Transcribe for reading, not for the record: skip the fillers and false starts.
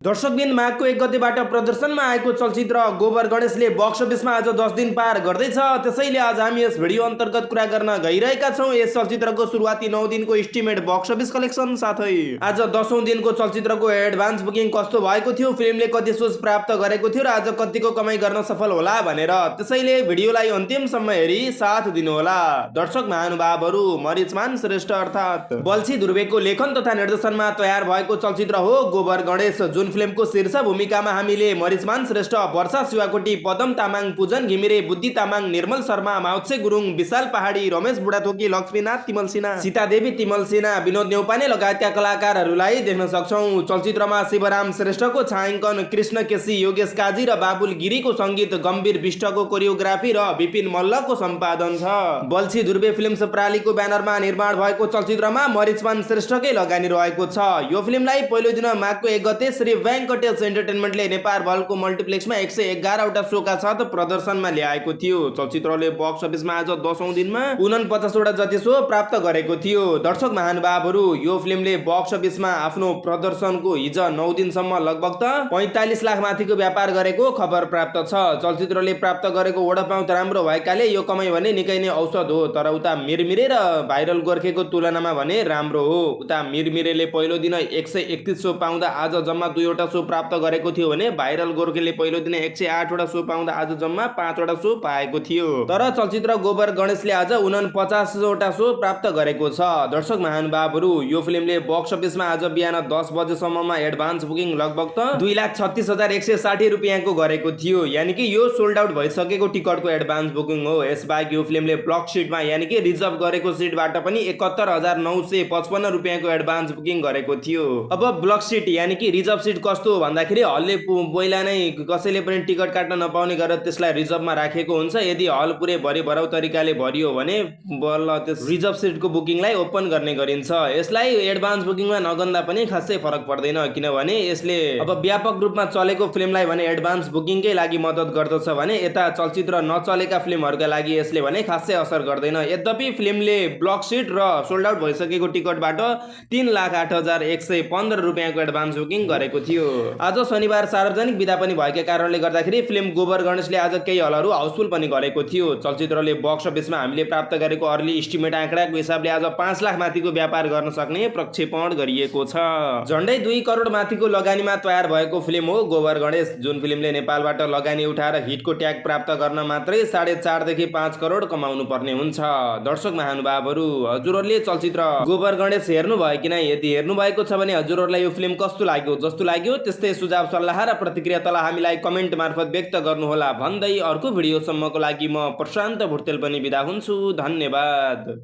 दर्शकबिन माघको 1 गतेबाट प्रदर्शनमा आएको चलचित्र गोबर गणेशले बक्स अफिसमा आज 10 दिन पार गर्दैछ। त्यसैले आज हामी यस भिडियो अन्तर्गत कुरा गर्न गइरहेका छौँ यस चलचित्रको सुरुवाती 9 दिनको एस्टिमेट बक्स अफिस कलेक्सन साथै आज 10औं दिनको चलचित्रको एडभान्स बुकिङ कस्तो भएको थियो, फिल्मले कति सोच प्राप्त गरेको थियो र आज कतिको कमाई गर्न सफल होला भनेर। त्यसैले भिडियोलाई अन्तिमसम्म हेरी साथ दिनुहोला। दर्शक महानुभावहरू, मरिचमान श्रेष्ठ अर्थात् बल्छी ध्रुवेको लेखन तथा निर्देशनमा तयार भएको चलचित्र हो गोबर गणेश। जुन फिल्मको शीर्ष भूमिकामा हामीले मरिचमान श्रेष्ठ, वर्षा शिवाकोटी, पदम तामाङ, पूजन घिमिरे, बुद्धि तामाङ, निर्मल शर्मा, माउत्से गुरुङ, विशाल पहाडी, रमेश बुढाथोकी, लक्ष्मीनाथ तिमल सिन्हा, सीतादेवी तिमल सिन्हा, विनोद न्यौपाने लगायतका कलाकारहरूलाई देख्न सक्छौं। चलचित्रमा शिवराम श्रेष्ठको छायाङ्कन, कृष्ण केसी, योगेश काजी र बाबुल गिरीको संगीत, गम्भीर विष्टको कोरियोग्राफी र विपिन मल्लको सम्पादन छ। बल्छी ध्रुवे फिल्म्स प्रालीको ब्यानरमा निर्माण भएको चलचित्रमा मरिचमान श्रेष्ठकै लगानी रहेको छ। यो फिल्मलाई पहिलो दिन माघको 1 गते श्री वेंकटेश एन्टरटेनमेन्टले नेपाल भलको मल्टिप्लेक्समा 111 वटा शोका साथ प्रदर्शनमा ल्याएको थियो। चलचित्रले बक्स अफिसमा आज 10औं दिनमा 49 वटा जति शो प्राप्त गरेको थियो। दर्शक महानुभावहरू, यो फिल्मले बक्स अफिसमा आफ्नो प्रदर्शनको हिज 9 दिनसम्म लगभग 45 लाख माथिको व्यापार गरेको खबर प्राप्त छ। चलचित्रले प्राप्त गरेको वडापाउँ राम्रो भएकाले यो कमाई भने निकै नै औसत हो, तर उता मिरमिरे र भाइरल गोर्खेको तुलनामा भने राम्रो हो। उता मिरमिरेले पहिलो दिन 131 शो पाउँदा आज जम्मा 2 वटा शो प्राप्त गरेको थियो भने भाइरल गोर्खेले पहिलो दिन 108 वटा शो पाउँदा आज जम्मा 5 वटा शो पाएको थियो। तर चलचित्र गोबर गणेशले आज 49 वटा शो प्राप्त गरेको छ। दर्शक महानुभावहरू, यो फिल्मले बक्स अफिसमा आज बिहान 10 बजेसम्ममा एडभान्स बुकिङ लगभग 2,36,160 रुपियाँको गरेको थियो। यानि कि यो सोल्ड आउट भइसकेको टिकटको एडभान्स बुकिङ हो। यसबाहेक यो फिल्मले ब्लक सिटमा यानि कि रिजर्भ गरेको सिटबाट पनि 71,955 रुपियाँको एडभान्स बुकिङ गरेको थियो। अब ब्लक सिट यानि कि रिजर्भ सिट कस्तो भन्दाखेरि हलले पहिला नै कसैले पनि टिकट काट्न नपाउने गरेर त्यसलाई रिजर्भमा राखेको हुन्छ। यदि हल पुरै भरि भराउ तरिकाले भरियो भने बल्ल त्यस रिजर्भ सिटको बुकिङलाई ओपन गर्ने गरिन्छ। यसलाई एडभान्स बुकिङमा नगन्दा पनि खासै फरक पर्दैन, किनभने यसले अब व्यापक रूपमा चलेको फिल्मलाई भने एडभान्स बुकिङकै लागि मद्दत गर्दछ भने यता चलचित्र नचलेका फिल्महरूका लागि यसले भने खासै असर गर्दैन। यद्यपि फिल्मले ब्लक सिट र सोल्ड आउट भइसकेको टिकटबाट 3,08,115 रुपियाँको एडभान्स बुकिङ गरेको थियो। आज शनिबार सार्वजनिक बिदा पनि भएका कारणले गर्दाखेरि फिल्म गोबर गणेशले आज केही हलहरू हाउसफुल पनि गरेको थियो। चलचित्रले बक्स अफिसमा हामीले प्राप्त गरेको अर्ली इस्टिमेट आँकडाको हिसाबले आज 5 लाख माथिको व्यापार गर्न सक्ने प्रक्षेपण गरिएको छ। झन्डै 2 करोड माथिको लगानीमा तयार भएको फिल्म हो गोबर गणेश। जुन फिल्मले नेपालबाट लगानी उठाएर हिटको ट्याग प्राप्त गर्न मात्रै 4.5 देखि 5 करोड कमाउनु पर्ने हुन्छ। दर्शक महानुभावहरू, हजुरहरूले चलचित्र गोबर गणेश हेर्नु भयो कि नै? यदि हेर्नु भएको छ भने हजुरहरूलाई यो फिल्म कस्तो लाग्यो? जस्तो लाग्यो त्यस्तै सुझाव सल्लाह र प्रतिक्रिया तल हामीलाई कमेन्ट मार्फत व्यक्त गर्नुहोला भन्दै अर्को भिडियोसम्मको लागि म प्रशान्त भुर्तेल पनि बिदा हुन्छु। धन्यवाद।